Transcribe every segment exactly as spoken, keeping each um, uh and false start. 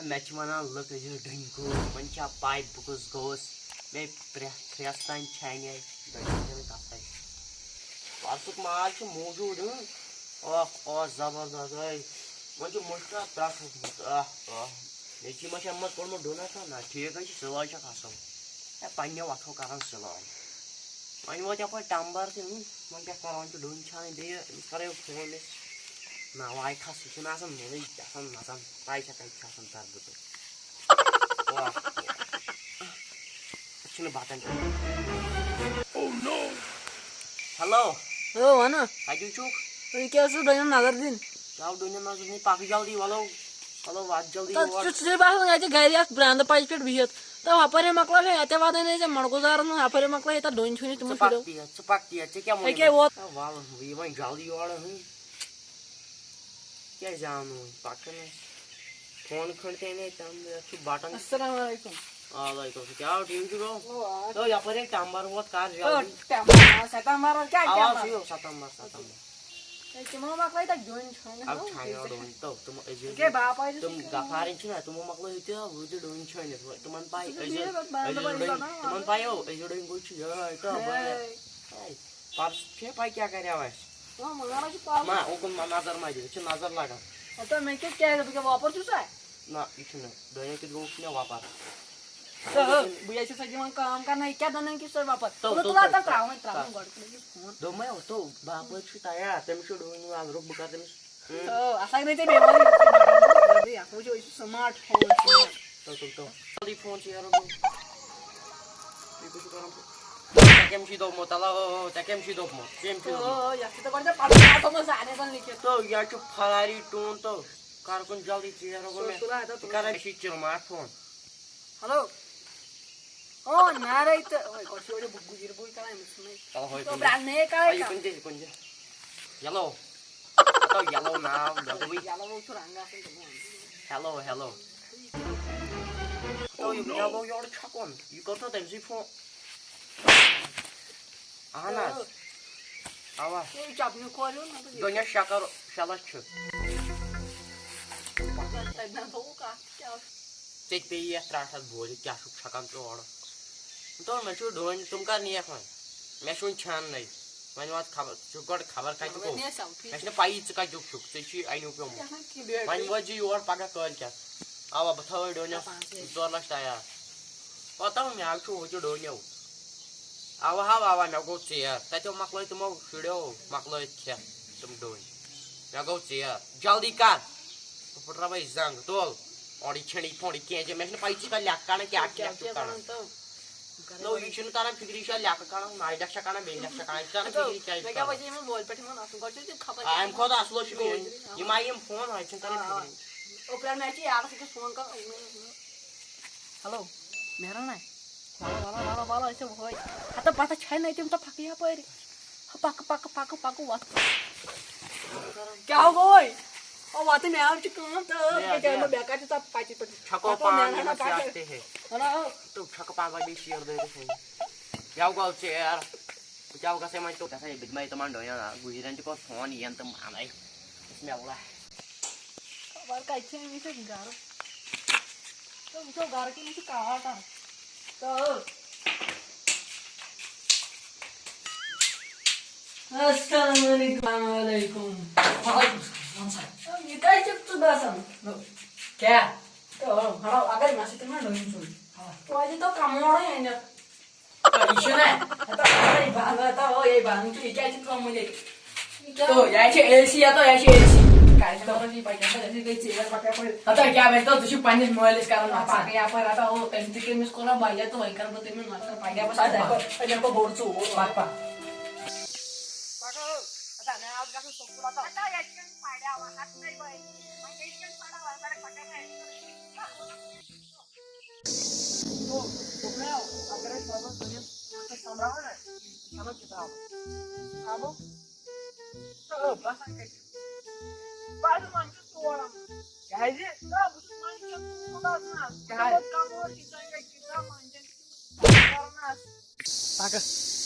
مےٚ چھِ وَنان لُکھ، یہِ ڈوٗنۍ کُل، وۄنۍ چھا پَے بہٕ کُس گوٚوُس؟ مےٚ پرٛٮ۪تھ پھرٛٮ۪س تام چھانہِ اَتہِ ڈوٗنۍ کُلٮ۪ن کَتھَے۔ پَرسُک مال چھُ موٗجوٗد، اۭں۔ اوہ، اوہ، زبردست، اے۔ وۄنۍ چھُ مُشکِلات پرٛٮ۪س ووٚتھمُت، آہ، آہ۔ مےٚ چھِ یِمَن شٮ۪ن منٛز کوٚڑمُت ڈوٗنۍ آسان، نہ، ٹھیٖک حظ چھِ، سِلٲے چھَکھ اَصٕل۔ ہے، پنٛنیو اَتھو کَران سِلٲے۔ وۄنۍ ووت یَپٲرۍ ٹَمبَر تہِ، اۭں، وۄنۍ کیٛاہ کَرو، وۄنۍ چھُ ڈوٗنۍ چھانٕنۍ بیٚیہِ، أمِس کَرو فون أسۍ۔ نہ، وایہِ کھس، یہِ چھُنہٕ آسان مونٕے، یہِ چھُ آسان نَژان، پَے چھےٚ کَتہِ چھُ آسان تَربُتُر۔ واہ۔ یہِ چھُنہٕ بَتَن کھیوٚن۔ ہیلو، او وَنہٕ۔ کَتہِ چھُکھ؟ یہِ کیٛاہ اوسُس ڈوٗنٮ۪ن نظر دِنۍ؟ کیٛاہ ڈوٗنٮ۪ن نظر دِنۍ؟ پَکھ جلدی، وَلو، وَلو، وَتھ جلدی تَتھ یور۔ چھُ ژےٚ باسان اَتہِ گَرِ اَتھ برٛانٛدٕ پَچہِ پٮ۪ٹھ بِہِتھ۔ تہٕ ہُپٲرۍ مۄکلاو ہے اَتہِ واتان ہے ژےٚ مَڑگُزارَس منٛز، ہُپٲرۍ مۄکلاو ہے تَتھ ڈوٗنۍ چھٲنِتھ تِمو ژٕ پَکھ شُریو۔ تہِ یَتھ، ژٕ پَکھ تہِ یَتھ، ژےٚ کیٛاہ ووٚنُے أکے مےٚ؟ ووت۔ ہے، وَلہٕ، یہِ وۄنۍ جلدی یورٕ، ہٕنٛہ۔ کیٛاہ زانو وۄنۍ، پَکان ٲسۍ۔ فون کھنٛڈ تہِ اَنے تَمہِ دۄہ، یَتھ چھُ بَٹَن۔ السلام علیکم۔ وعلیکم السلام۔ کیٛاہ حال، ٹھیٖک چھُکھ؟ او، آ۔ تو یَپٲرۍ ہے ٹَمبَر ووت، کَر او، جلدی۔ ٹَمبَر، آ، ستمبر، کیٛاہ اَوا، ٹَمبَر؟ سُے ہیوٗ، ستمبر، ستمبر۔ ہے، تِمو مۄکلٲے تَتھ ڈوٗنۍ چھٲنِتھ، اَدٕ نو، چھاے یہِ یور ژےٚ۔ ڈوٗنۍ، تو، تِم أزیُک أکے باپارِ تِم سۭتۍ غفارٕنۍ چھِنہ، تِمو مۄکلٲے ییٚتہِ وٕنہِ تہِ ڈوٗنۍ چھٲنِتھ۔ تِمَن پَے، سُہ چھُ أزیُک، بِہِتھ اَتھ بَنٛدَس أزیُک منٛز ڈوٗنۍ، لَگان۔ تِمَن پَے، او، أزیُک ڈوٗنۍ گوٚو چھُ یِہوٚے، تو، ہے۔ بَنہِ۔ ہے۔ پَرُس چھے پَے کیٛاہ کَریو اَسہِ؟ آ، مگر اَسہِ چھُ پَرُس۔ نہ، اُکُن مہ نظر مہ دِو، یہِ چھِ نظر لَگان۔ ہَتہ مےٚ کیٛاہ، کیٛازِ بہٕ کیٛاہ وۄپَر چھُسا؟ نہ، یہِ چھُنہٕ۔ ڈوٗنیو کِتھ گوٚو چھُ مےٚ وۄپَر۔ تہٕ بہٕ ہے چھُسا دِوان کٲم کَرنَے، یہِ کیٛاہ دَنَن کِس سۭتۍ وۄپَر؟ تو، بہٕ تو، تُلہٕ ہا تو، تَتھ تو، ترٛاوَن، تو۔ ترٛاوَن گۄڈٕ ترٛٲیِس فون۔ دوٚپمَے، او، تو، باپٲرۍ چھُ تیار، تٔمِس چھُ ڈوٗنۍ وَل، رُک، بہٕ کَرٕ تٔمِس۔ تو، اَسا گٔے ژےٚ بیٚمٲرۍ، یَتھ وٕچھو، یہِ چھُ smart phone چھُ۔ تو، تو، تو۔ جلدی فون چھُ یارٕ گوٚو۔ یہِ کُس چھُ کران؟ ژےٚ کٔمۍ چھُے دوٚپمُت؟ اَلا، او، او، ژےٚ کٔمۍ چھُے دوٚپمُت؟ کٔمۍ چھُے دوٚپمُت؟ او، یَتھ چھُ دَپان ژےٚ پَتہٕ آسان منٛز سارنٕے زَن لیکھِتھ۔ تو، یہِ حظ چھُ Ferrari ٹوٗن تو۔ کر کُن جلدی ژیر گوٚو مےٚ۔ سُہ تُلان اَتٮ۪تھ ژٕ کر اَتہِ۔ اَسہِ چھِ چِرمار فون۔ ہیلو۔ او، نارے تہٕ، وۄنۍ گۄڈٕ چھُ یورٕ بہٕ گُجِر بوے کران أمِس سۭتۍ۔ چلو، ہٲے تو تُلِو۔ برٛا، مے کَرے آ، یہِ کَتھ؟ کُنہِ جایہِ، یہِ کُنہِ جایہِ۔ یَلو۔ ہَتو یَلو ناو، یَلوٕے۔ یَلو چھُ رنٛگ آسان تِمَن۔ Hello, hello. تو یہِ یَلو یورٕ چھَکُن۔ یہِ کوٚر تو تٔمۍ سٕے فون۔ اہن حظ۔ اوا۔ یہِ چپنہِ کھول یُن، مطلب، یہِ دُنیا شکر شلس چھُ۔ تَتہِ نہ تھوٚوُکھ اَتھ کیٛاہ۔ ژےٚ تہِ پیٚیہِ یَتھ ترٛٹھَس بوٗلِتھ، کیٛاہ چھُکھ چھَکان ژٕ اورٕ؟ دوٚپُن، مےٚ چھُ ڈوٗنۍ، تِم کر نِیَکھ وۄنۍ؟ مےٚ چھُ وُنہِ چھاننَے۔ وۄنۍ وات خبر، ژٕ چھُکھ گۄڈٕ خبر کَتہِ وۄنۍ گوٚو؟ مےٚ سَو ٹھیٖک۔ مےٚ چھُنہٕ پَیی ژٕ کَتہِ چھُکھ، ژےٚ چھُے اَنیُک پیوٚمُت۔ یَتھ نہ کینٛہہ بیٹری۔ وۄنۍ وٲتۍ زِ یور پَگاہ کٲلۍ کٮ۪تھ۔ اَوا، بہٕ تھاوَے ڈوٗنۍ یَتھ پانٛژھ لَچھ۔ زٕ ژور لَچھ تیار۔ پتہٕ مےٚ چھُ ہُتہِ ڈوٗنیو۔ اوا ہا، اوا، مےٚ گوٚو ژیر۔ تَتیو مۄکلٲے تِمو شُریو، مۄکلٲے کھٮ۪تھ تِم ڈوٗنۍ۔ مےٚ گوٚو ژیر۔ جلدی کر۔ بہٕ پھٕٹراوَے زنٛگ، تُل۔ اورٕ یہِ چھٔنڈی پھونڈی کینٛہہ، مےٚ چھُنہٕ پَے ژٕ چھُکھ لیٚکھ کَڑان کیٛاہ کیٛاہ چھُکھ کَڑان۔ نو، یہِ چھُنہٕ کَران فِکری، یہِ چھا لیٚکھ کَڑان، نایہِ لیٚکھ چھا کَڑان، بیٚیہِ لیٚکھ چھا کَڑان، یہِ چھِ کَران فِکری کیٛاہ چھِ مےٚ کیٛاہ کَڑان۔ وَجہ یِمَن بولہِ پٮ۪ٹھ یِمَن اَصٕل گۄڈٕ چھِ تِم خبر آ، اَمہِ کھۄتہٕ اَصلو چھُ کِہیٖنۍ۔ یِم آیہِ یِم فون، اَتہِ چھِنہٕ کَران آ، آ۔ فِکری۔ او، پرٛانہِ اَتہِ چھِ یارَس أکِس فون کَرُن۔ ہیلو، مہران نہ؟ وَلہٕ، وَلہٕ، وَلہٕ، وَلہٕ، أسۍ چھِ وٲتۍ۔ ہَتہٕ پَتہٕ چھَے نَے تِم تہٕ پھَکہٕ یَپٲرۍ۔ ہہ، پَکہٕ، پَکہٕ، پَکہٕ، پَکہٕ، وَتھ۔ کیٛاہ گوٚوُے؟ او، وَتہٕ مےٚ حظ چھِ کٲم تہٕ ہے، کیٛاہ ہے۔ مےٚ بیکار چھِ تَتھ پَچہِ پٮ۪ٹھ۔ چھَکو پَتہٕ پانہٕ نیران یِمَن پَتہٕ۔ سیاستہِ ہے۔ وَلہٕ، آو۔ تہٕ چھَکہٕ پانہٕ وۄنۍ بیٚیہِ شیر دٲرِتھ ہے۔ کیٛاہ گوٚو ژےٚ یار؟ بہٕ کیٛاہ گژھٕ وۄنۍ تہٕ گژھٕ ہے بہٕ تہِ ما یہِ تِمَن ڈوٗنٮ۪ن، آ، گُجرٮ۪ن تہِ کوٚر فون، یِن تہٕ مانَے۔ بِسمِ اللہ۔ خبر کَتہِ چھِ أمِس أسۍ گَرٕ۔ تہٕ وٕچھو گَرٕ کِنہٕ یہِ چھُ کاٹَن۔ تہٕ السلام علیکم۔ السلام علیکم۔ وعلیکم السلام، وَن سا۔ یہِ کَتہِ چھُکھ ژٕ بَسان؟ کیٛاہ؟ تہٕ ہَڑا اَگر مےٚ سۭتۍ ما ڈوٗنۍ ژوٗنٛٹھۍ؟ آ۔ توتہِ تو کَموڈٕے أنِتھ۔ یہِ چھُنہ، ہتا، اے بنٛد، ہتا، او، اے بنٛد چھُ، یہِ کیٛازِ چھُ ترٛوومُت ییٚتہِ؟ یہِ کیٛاہ؟ تو، یہِ چھِ اے سی، ہتا، یہِ چھِ اے سی۔ کیٛازِ چھِ ترٛوومُت یہِ پَتہٕ؟ یہِ گٔے ژیر پَتہٕ یَپٲرۍ۔ ہتا، کیٛاہ بَنہِ تو، ژٕ چھُکھ پنٛنِس مٲلِس کَران نفع۔ پَکھ یَپٲرۍ، ہتا، او، تٔمۍ تہِ کٔمِس کوٚر بَجا تہٕ وۄنۍ کَرٕ بہٕ تٔمِس نفع۔ پَکھ یَپٲرۍ، سُہ دَپہِ، أمۍ ہٮ۪کو بوٚڑ ژوٗر۔ پَکھ، پَکھ۔ پَکھ، ہتا، مےٚ آو گژھُن سکوٗل، ہتا۔ ہتا، ییٚتہِ چھُنہٕ پَرِ آوان، ہَتہٕ نَے وٲتۍ۔ وۄنۍ گٔے یِم پَران، وۄنۍ پَرَکھ پَکان۔ تو، دوٚپمَے، اگر أسۍ مطلب کُنہِ سۄمبراوو نا، أسۍ اَنو کِتاب۔ کھابو؟ تہٕ باسان کَتہِ چھُ؟ بہٕ حظ چھُس منٛزٕ چھُس تور آمُت۔ کیٛازِ؟ نہ، بہٕ چھُس منٛزٕ چھُس تور آسان۔ کیٛازِ؟ مطلب، کَمٲرۍ چھِ زَنٛگَے کِتاب منٛزٕ چھَنہٕ کَرُن آسان۔ پَکہٕ۔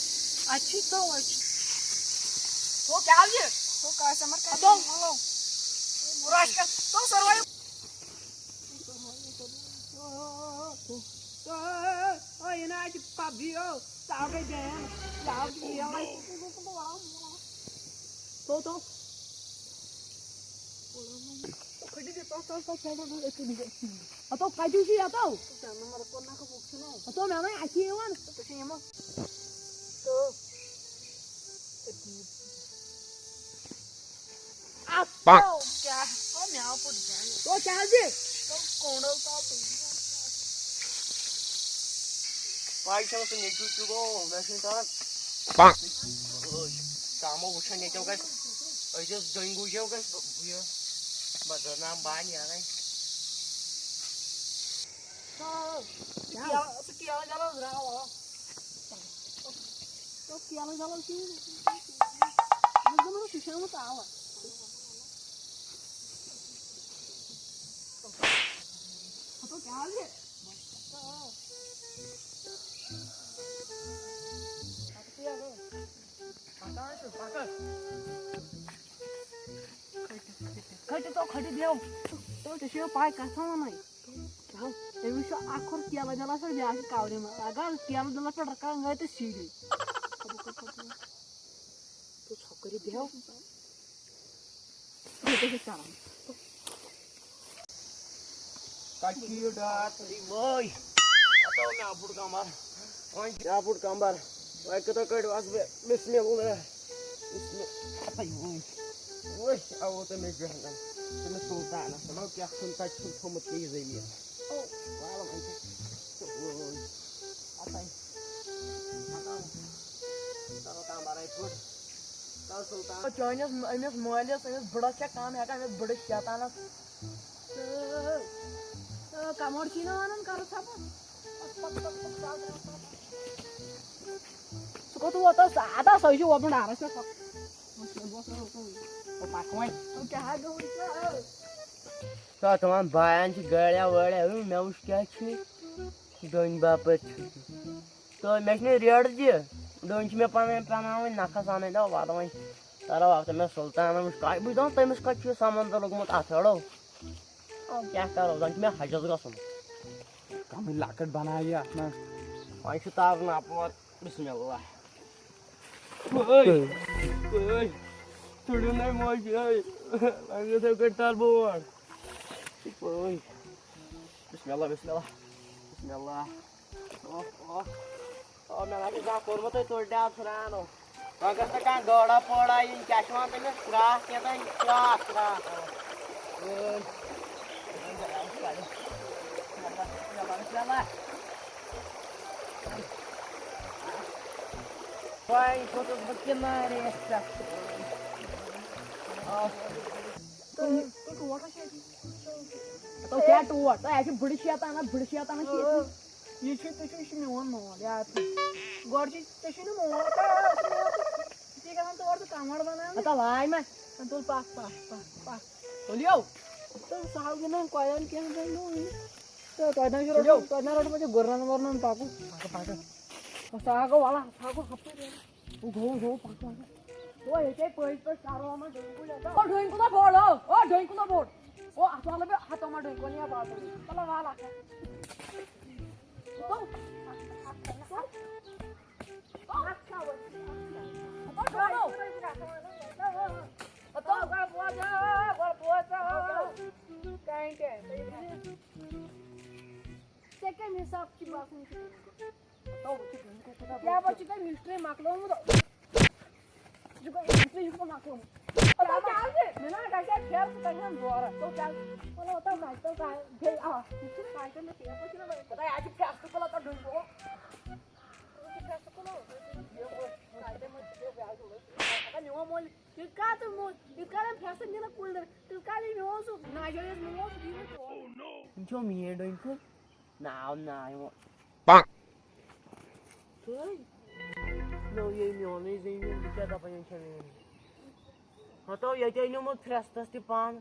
اَتہِ چھِ تو، اَتہِ چھِ۔ ہو، کیٛاہ حظ یہِ؟ ہو، کاسہِ اَمر کَتہِ؟ ہَتو۔ مطلب۔ رش کر، تو سروایو۔ او، یہِ نا اَتہِ پب جی، او، ژاو گٔے بین، ژاو گٔے یَلَے۔ تو، تو۔ کھٔٹِو تُہۍ، تو، تو، تو، پٮ۪ٹھ اَنو أتھی نِش۔ ہتو، کَتہِ چھُ یَتو؟ ہتو، مےٚ وَنے اَتہِ یِوان۔ تہٕ ژٕ چھِ یِمو۔ تہٕ۔ اَتھ پَک۔ تو کیٛاہ؟ او مےٚ آو پوٚت زَن۔ تو کیٛاہ حظ یہِ؟ تو کۄنٛڈل تاو تُہۍ۔ پاے چھَنہٕ سُہ نیٚچوٗ تہِ گوٚو، مےٚ چھُنہٕ تَران۔ پَک۔ شامو وٕچھان ییٚتیو گژھِ، أزِس ڈٔنگوٗجیو گژھِ یہِ بدرنام بانہِ یَرَے۔ سُہ کیٛاہ؟ سُہ کیٛاہ جلو درٛاو آو؟ تو کیلہٕ ڈَلَس چھِ یِم۔ مےٚ دوٚپ، مےٚ چھُ شامَس آوُر۔ ہَتو کیٛاہ حظ یہِ؟ پَکان چھُ، پَکان۔ کھٔٹِتھ، کھٔٹِتھ۔ کھٔٹِتھ تو، کھٔٹِتھ بیٚہو۔ تو ژےٚ چھےٚ یِوان پَے کَتھ وَنَے؟ کیٛاہ؟ أمِس چھُ اکھ ہُر کیلہٕ ڈَلَس پٮ۪ٹھ، بیٛاکھ چھُ کَورِ منٛز۔ اگر کیلہٕ ڈَلَس پٮ۪ٹھ رَکان گٔے تہٕ سیٖدھے۔ تُہۍ ژھۄپہٕ کٔرِتھ بیٚہو۔ یہِ کیٛاہ چھِ کران؟ کَتہِ چھُ یہِ ڈاکٹر یہِ وٲے؟ اَتھ آو مےٚ اَپُٹ کَمبَر۔ وۄنۍ چھُ مےٚ اَپُٹ کَمبَر۔ وۄنۍ کِتھٕ پٲٹھۍ وَسہٕ بہٕ؟ بِسمِ اللہ۔ بِسمِ اللہ۔ وٕچھ، آو تٔمِس جہنم۔ تٔمِس سُلطانَس۔ دَپان کیٛاہ چھُنہٕ تَتہِ چھُنہٕ تھوٚمُت کینٛہہ یہِ زٔمیٖن۔ او، وَلہٕ وۄنۍ چھِ۔ وٲے۔ اَتَے۔ اَتَے۔ کَرو کَمبَرَے پھُٹ۔ کَر سُلطان۔ چٲنِس أمِس مٲلِس، أمِس بٕڑَس چھےٚ کَم ہٮ۪کان، أمِس بٕڑٕ شیطانَس۔ تہٕ، تہٕ کَموڈ چھی نہٕ وَنان، کَرُس ہا بہٕ۔ سُہ کوٚت ووت حظ؟ اَدا سُہ چھُ ووتمُت ڈارَس پٮ۪ٹھ۔ او پَکھ وۄنۍ۔ او کیٛاہ گوٚو یہِ؟ سۄ تِمَن بایَن چھِ گٲڑیا وٲڑیا، اۭں، مےٚ وٕچھ کیٛاہ چھُ۔ ڈوٗنۍ باپٲرۍ چھُ۔ تہٕ مےٚ چھِ نہٕ ریٹ تہِ۔ ڈوٗنۍ چھِ مےٚ پَنٕنۍ پٮ۪ناوٕنۍ نَکھَس اَنٕنۍ۔ دَپان وَلہٕ وۄنۍ کَرو اَتھ۔ مےٚ سُلطانَن وٕچھ کَتہِ، بہٕ چھُس دَپان تٔمِس کَتہِ چھُ یہِ سَمندَر لوٚگمُت اَتھ ہیوٚڑو۔ وۄنۍ کیٛاہ کَرو، زَن چھُ مےٚ حجَس گژھُن۔ کَمٕے لۄکٕٹ بَناو یہِ اَتھ منٛز۔ وۄنۍ چھُ تَرُن اَپور۔ بِسمِ اللہ۔ اوے، اوے، تُلِو نَے موج، اوے۔ وۄنۍ یِتھَے کٲٹھۍ تَرٕ بہٕ اور۔ اوے۔ بِسمِ اللہ، بِسمِ اللہ، بِسمِ اللہ۔ اوہ، اوہ۔ او، مےٚ نہ چھُ زانٛہہ کوٚرمُتٕے توٚڑ ڈَل سرٛان، او۔ وۄنۍ گٔژھ نہٕ کانٛہہ گٲڑا پٲڑا یِنۍ، کیٛاہ چھِ وَنان تٔمِس؟ کرٛاکھ کیٛاہ تام، کرٛاکھ۔ وۄنۍ کھوٚتُس بہٕ کِنارَس پٮ۪ٹھ۔ آ۔ تۄہہِ، تۄہہِ ٹوٹھ ہا چھِ اَتہِ؟ تۄہہِ کیٛاہ ٹوٹھ؟ تۄہہِ اَتہِ چھِ بٕڑٕ شیطان، بٕڑٕ شیطان چھِ ییٚتہِ۔ یہِ چھُ، تُہۍ چھِو، یہِ چھُ میون مول، یاد تھٲیِو۔ گۄڈٕ چھُ، تُہۍ چھِو نہٕ مول، تۄہہِ آسہِ مول تہٕ ژٕ چھِ گژھان تور تہٕ کمر بناونہِ۔ ہتا وایہِ مہ۔ تُل پکھ، پکھ، پکھ، پکھ۔ تُلِو۔ تہٕ سُہ ہاو گِنٛدان کۄلٮ۪ن کینٛہہ زَن نہٕ وٕنہِ۔ تہٕ تۄہہِ نہ چھُ تُلِو۔ رَٹُن، تۄہہِ نہ رَٹُن وۄنۍ گُرنَن وُرنَن پَکُن۔ پکھ، پکھ۔ سُہ ہا گوٚو، وَلہٕ، سُہ ہا گوٚو ہَپٲرۍ۔ ہُہ گوٚو، ہُہ گوٚو، پکھ، پکھ۔ او، ییٚتے پٔزۍ پٲٹھۍ کَرو یِمَن ڈوٗنۍ کُلۍ ہَتو۔ او، ڈوٗنۍ کُلۍ ہا بوڑ، او، او، ڈوٗنۍ کُلۍ ہا بوڑ۔ او، اَتھ والہٕ بہٕ ہَتو ما ڈوٗنۍ کُلۍ یا باتھ روٗم۔ مطلب، وال اَتھ۔ ژےٚ کَمہِ حساب چھِ باسان یہِ چھُ؟ کیٛاہ پَتہٕ چھُ تۄہہِ مِسٹرٛی مۄکلومُت؟ یہِ گوٚو، یہِ چھُ مۄکلومُت۔ پَتہٕ کیٛاہ حظ چھِ؟ مےٚ نہ حظ گژھِ ہا پھیرٕ، ژٕ کَرِ ہَم زورٕ۔ تو کیٛاہ حظ؟ وَلہٕ، وَلہٕ، تَتھ منٛز، تَتھ منٛز بیٚیہِ آ، یہِ چھُ سایکَل مےٚ پھیرٕ، پَتہٕ چھُنہ وۄنۍ پَتہٕ آے اَتہِ پھیرٕ تہٕ کُلَس تَتھ ڈُنٛگہِ۔ یہِ گوٚو سایکَل منٛز چھُ بیٚیہِ بیٛاکھ گوٚو۔ پَتہٕ میون مول، یہِ کَر تہٕ مول، یہِ کَر أمۍ پھیرٕ سۭتۍ نِنہٕ کُلۍ دٲرۍ؟ تیٚلہِ کَر یہِ میون سُہ ناجٲیِز مول، سُہ دِیہِ مےٚ تورٕ۔ یِم چھِ میٛٲنۍ ڈوٗنۍ کُلۍ۔ ناو ناو یِمو۔ پانٛژھ۔ تُہۍ؟ نو، یے میونٕے زٔمیٖن، بہٕ کیٛاہ دَپان، یِم چھےٚ میٲنۍ؟ ہتو، ییٚتے نیوٗمُت پھرٛستَس تہِ پَن۔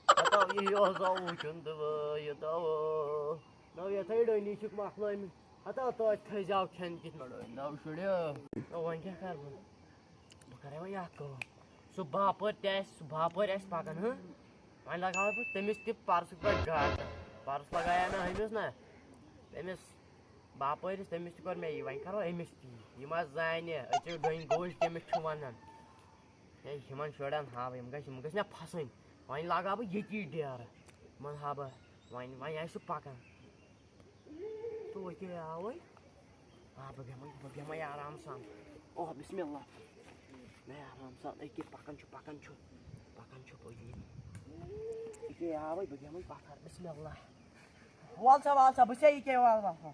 ہتو، یہِ اوس آو وٕچھُن تہٕ وٲے یوت آو۔ نو، یَتھَے ڈٔنی چھِکھ مۄکلٲمٕتۍ۔ ہتو، توتہِ تھٲیزیو کھٮ۪ن کِتھ پٲٹھۍ۔ نو، شُرِو۔ نو، وۄنۍ کیٛاہ کَرٕ بہٕ؟ بہٕ کَرَے وۄنۍ اَکھ کٲم۔ سُہ باپٲرۍ تہِ آسہِ، سُہ باپٲرۍ آسہِ پَکان، ہہ؟ وۄنۍ لگاوٕ بہٕ تٔمِس تہِ پرسُک پٮ۪ٹھ گاٹہٕ۔ پرُس لگایو مےٚ ہُمِس نہ، تٔمِس باپٲرِس، تٔمِس تہِ کوٚر مےٚ یی، وۄنۍ کرو أمِس تہِ یی۔ یہِ ما زانہِ، أژِو ڈوٚنۍ گوجۍ کٔمِس چھُ ونان۔ ہے، یِمن شُرٮ۪ن ہاوٕ، یِم گٔژھۍ، یِم گٔژھۍ مےٚ پھسٕنۍ۔ وۄنۍ لاگہٕ ہا بہٕ ییٚتی ڈیرٕ، یِمن ہاوٕ بہٕ۔ وۄنۍ، وۄنۍ آسہِ سُہ پکان۔ تو ییٚکیٛاہ آوٕے۔ آ، بہٕ بیٚہمَے، بہٕ بیٚہمَے آرام سان۔ اوہ، بسم اللہ۔ ہے، آرام سان، أکیٛاہ پَکان چھُ، پَکان چھُ، پَکان چھُ پٔزی۔ ییٚکیٛاہ آوٕے، بہٕ بیٚہمَے پَتھر۔ بسم اللہ۔ وَل سا، وَل سا، بہٕ چھُسے ییٚکیٛاہ، وَل، وَل سا۔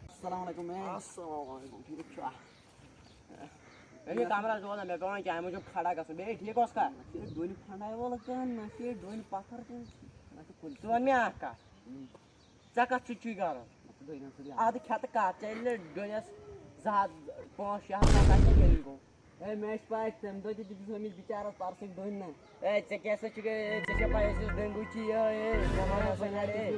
السلام علیکم، میم۔ السلام علیکم، ٹھیٖک چھُوا؟ ہے، یہِ کَمرَس وَن نہ، مےٚ پٮ۪وان کامہِ موٗجوٗب کھڑا گژھُن۔ بیٚیہِ ٹھیٖک اوس کھا؟ نہ چھِ ڈوٗنۍ پھنڈاے وول کانٛہہ، نہ چھِ ڈوٗنۍ پَتھر تہِ، نہ چھِ کُلۍ تہِ۔ ژٕ وَن مےٚ اَکھ کَتھ۔ ژےٚ کَتھ سۭتۍ چھُے گرم؟ اَتھ کھٮ۪تہٕ کَتھ؟ ژےٚ ییٚلہِ ڈوٗنِس زٕ ہَتھ، پانٛژھ، شےٚ ہَتھ کَتھ آسہِ، تیٚلہِ گوٚو۔ ہے، مےٚ چھِ پَے، تَمہِ دۄہ تہِ دِتِس أمِس بِچارَس پَرسٕکۍ ڈوٗنۍ نہ۔ ہے، ژےٚ کیٛاہ سا چھُکھ، ہے، ژےٚ چھےٚ پَے، أسۍ ٲسۍ ڈٔنگوٗ چی، ہے، ہے، مےٚ وَن ہسا نہ، ہے۔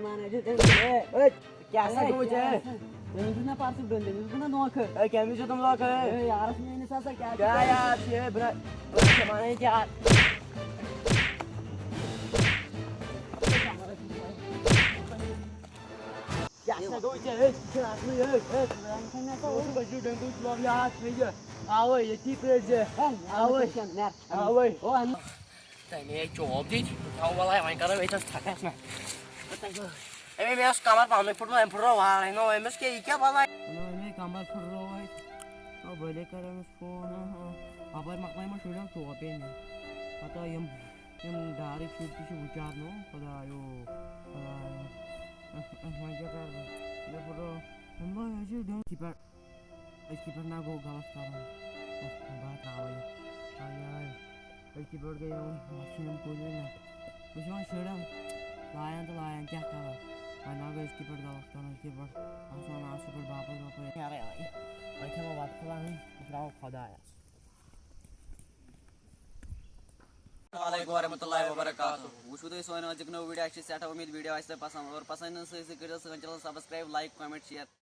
ہے، ہے، کیٛاہ سا گوٚو ژےٚ؟ تٔمِس دیُت مےٚ پَرسُک ڈوٗنۍ، تٔمِس دیُت نہ دھوکہٕ۔ ہے، کٔمِس دیُتُم دھوکہٕ، ہے؟ ہے، یارَس میٛٲنِس ہسا، کیٛاہ چھُ کیٛاہ یار چھِ، ہے، بہٕ نہ، بہٕ نہ چھِ وَنان کیٛاہ۔ کیٛاہ سا گوٚو ژےٚ؟ ہے، ژٕ چھُکھ اَصلٕے، ہے، ہے۔ ژٕ اوسُکھ أسۍ چھِ ڈٔنگوٗ چوب یاد تھٲیزِ۔ اَوَے، ییٚتی پرٛٲرۍزِ۔ ہے، اَوَے۔ نیرٕ۔ اَوَے۔ او، اَنہٕ۔ تَمے چوب دِتھ۔ تھاو وَلَے، وۄنۍ کَرو ییٚتٮ۪س تھَکَس نہ۔ أمۍ، مےٚ اوس کَمَر پَنُن پھُٹمُت، أمۍ پھُٹرو وارَے نہ، أمِس کیٛاہ، یہِ کیٛاہ بَلاے؟ نہ، أمۍ کَمَر پھُٹرو اَتہِ۔ او، بہٕ لے کَرٕ أمِس فون، ہاں، ہاں۔ اَپٲرۍ مۄکلایہِ یِمَن شُرٮ۪ن ٹوپے نِنۍ۔ پَتہٕ یِم یِم ڈارٕکۍ شُرۍ تہِ چھِ وٕچھان، نو خۄدایو، خۄدایو۔ وۄنۍ کیٛاہ کَرٕ بہٕ؟ مےٚ پھٕٹرو، وۄنۍ گوٚو أزکی پٮ۪ٹھ، أزکی پٮ۪ٹھ نہ گوٚو غلط کَرُن۔ اوہ، بہٕ ہا ترٛاوَے یہِ۔ آے، آے۔ أزکی پٮ۪ٹھ گٔے یِم، وۄنۍ چھِ یِم کُلۍ وُلۍ نہ۔ بہٕ چھُس وۄنۍ شُرٮ۪ن لایان تہٕ لایان، کیٛاہ کَرو؟ وۄنۍ نہ گوٚو أزکی پٮ۪ٹھ غلط کَرُن، أزکی پٮ۪ٹھ آسہٕ وَنان اَصٕل پٲٹھۍ باپٲرۍ واپٲرۍ۔ نیرَے وۄنۍ۔ وۄنۍ کھٮ۪مو بَتہٕ پھوٚلہ وۄنۍ، أسۍ ترٛاوو خۄدایَس۔ السلام علیکم ورحمۃ اللہ وبرکاتہ۔ وٕچھِو تُہۍ سون أزیُک نوٚو ویٖڈیو، اَسہِ چھِ سٮ۪ٹھاہ اُمید ویٖڈیو آسہِ تۄہہِ پَسنٛد، اور پَسنٛد یِنہٕ سۭتۍ سۭتۍ کٔرِو سٲنۍ چَنَل سَبسکرٛایب، لایِک، کامٮ۪نٛٹ، شِیَر۔